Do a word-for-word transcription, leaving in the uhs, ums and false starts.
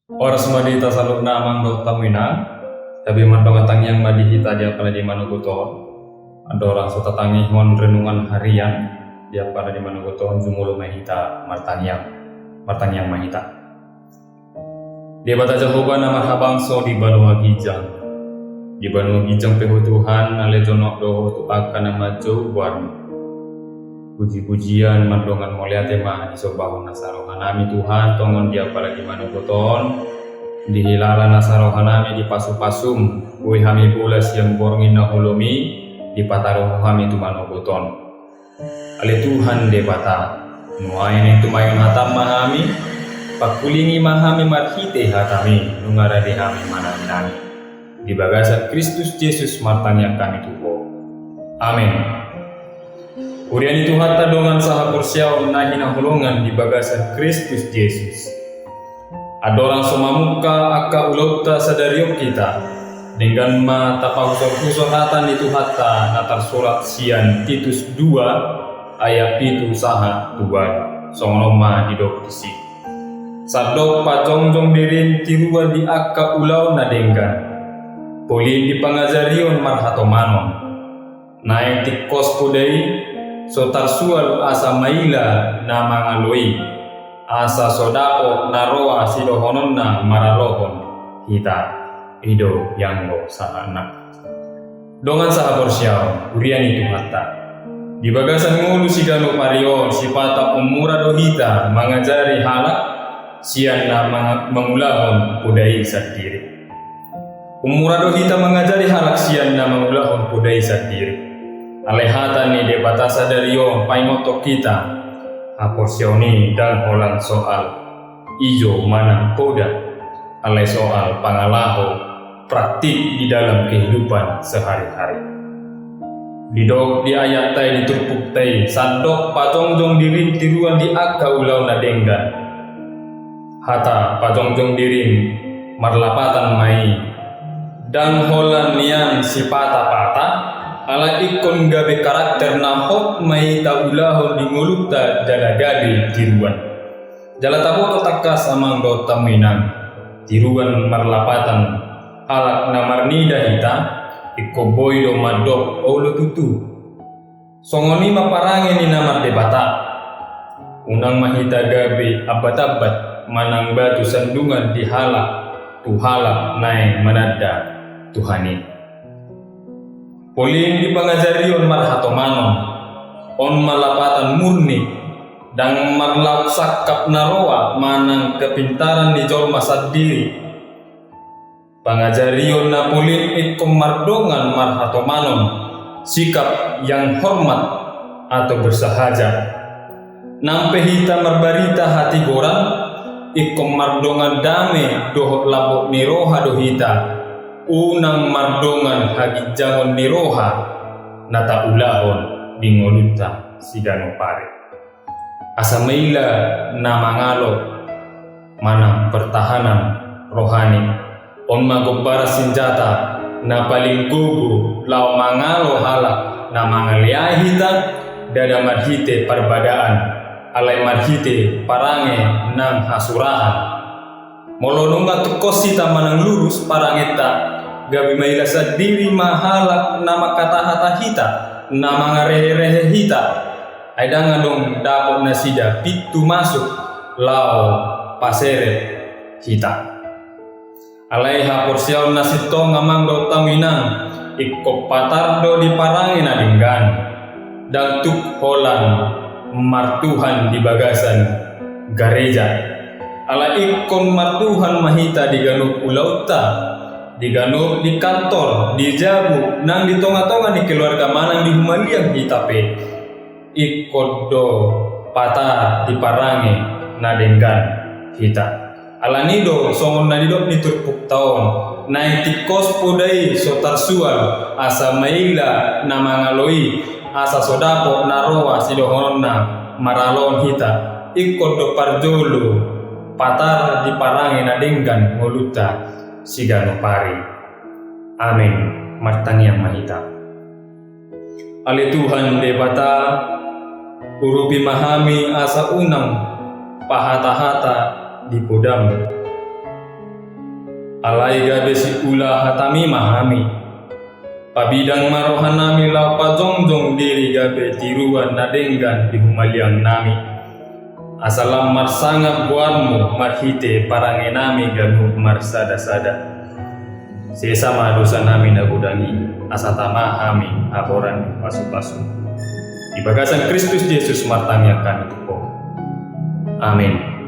Horas ma di hita saluhutna amang dohot hamu inang. Gabe mardongan tangiang ma di hita di apala di manogot on. Andorang so tatangihon renungan harian di apala di manogot on, jumolo ma hita martangiang. Martangiang ma hita. Debata Jahowa na marhabangso di banua ginjang. Di banua ginjang pe Ho Tuhan, ale jonok do Ho tu angka na manjou goarmu. Puji-pujian mardongan mauliate ma disombahon nasa rohanami Tuhan, tongon di apala di manogot on. Dihilala nasa rohanami di pasu-pasum, boi hami bolas sian borngin na holomi, dipataru Ho hami tu manogot on. Ale Tuhan Debata, nuaeng tumaon hatam ma hami, pangkulingi ma hami marhite hatami, nunga rade hami manangi-nangi. Di bagasan Kristus Jesus martangiang hami tu Ho. Amen. Huria ni Tuhanta dongan sahaporseaon na hinaholongan di bagasan Kristus Jesus. Andorang so mamungka angka ulaonta sadari on hita, denggan ma tapahusor-husor hata ni Tuhanta na tarsurat sian Titus dua ayat pitu sahat tu ualu. Songon on ma didok disi. Sandok pajongjong dirim tiruan di angka ulaon na denggan. Polin di pangajarion marhatomanon. Naeng tingkos poda i so tarsual asa maila na mangalo i, asa so dapot na roa sidohononna maralohon hita. I do ianggo sahatna. Dongan sahaporseaon, huria ni Tuhanta. Di bagasan ngolu siganup ari on sipata ummura do hita mangajari halak sian na manga-, mangulahon poda i sandiri. Ummura do hita mangajari halak sian na mangulahon poda i sandiri. Alai hata ni Debata sadari on paingothon hita, haporseaon i ndang holan soal ijo manang poda, alai soal pangalaho praktik di dalam kehidupan sehari-hari. Didok di ayatta i, di turpukta i, sandok pajongjong dirim tiruan di angka ulaon na denggan. Hata pajongjong dirim marlapatan ma i. Ndang holan nian sipata-pata, ala ingkon gabe karakter na hot ma i taulahon di ngolunta jala gabe tiruan. Jala taboto tangkas amang dohot hamu inang, tiruan marlapatan, halak na marnida hita, ingkon boi do mandok olo tutu. Songon i ma parange ni na mardebata. Unang ma hita gabe ambat-ambat manang batu sandungan di halak tu halak naeng mananda Tuhan i. Polin di pangajarion marhatomanon, on ma lapatan murni, ndang marlaok sangkap na roa manang kepintaran ni jolma sandiri. Pangajarion na polin ingkon mardongan marhatomanon, sikap yang hormat atau bersahaja. Nang pe hita marbarita hatigoran, ingkon mardongan dame dohot lambok ni roha do hita, unang mardongan haginjangon ni roha na taulahon di ngolunta siganup ari. Asa maila na mangalo manang pertahanan rohani. On ma gombaran sinjata na paling gogo laho mangalo halak na mangaleai hita, ndada marhite parbadaan, alai marhite parange nang hasurahan. Molo nunga tungkos hita manang lurus parangenta, gabe maila sandiri ma halak na mangkatahata hita, na mangareherehe hita. Ai ndang adong dapot nasida pintu masuk laho paseret hita. Alai haporseaon na sintong amang dohot hamu inang, ingkon patar do di parange na denggan. Ndang tuk holan martuhan di bagasan gareja. Ala ingkon martuhan ma hita di ganup ulaonta, di ganup di kantor, di jabu, nang di tonga-tonga ni keluarga manang di humaliang hita pe. Ingkon do patar di parange na denggan hita. Alani do songon na nidok ni turpukta on, naeng tingkos poda i so tarsual asa maila na mangalo i, asa so dapot na roa sidohononna maralohon hita. Ingkon do parjolo patar di parange na denggan ngolunta siganup ari. Amen. Martangiang ma hita. Ale Tuhan Debata, urupi ma hami asa unang pahata-hata di podam. Alai gabe siula hatami ma hami. Pabidang ma rohanami laho pajongjong diri gabe tiruan na denggan di humaliangnami. Asa lam marsangap goarmu marhite parangenami ganup marsadasada. Sesa ma dosanami na godang i, asa tama hami haboran ni pasupasu. Di bagasan Kristus Jesus martangiang hami tu Ho. Amin.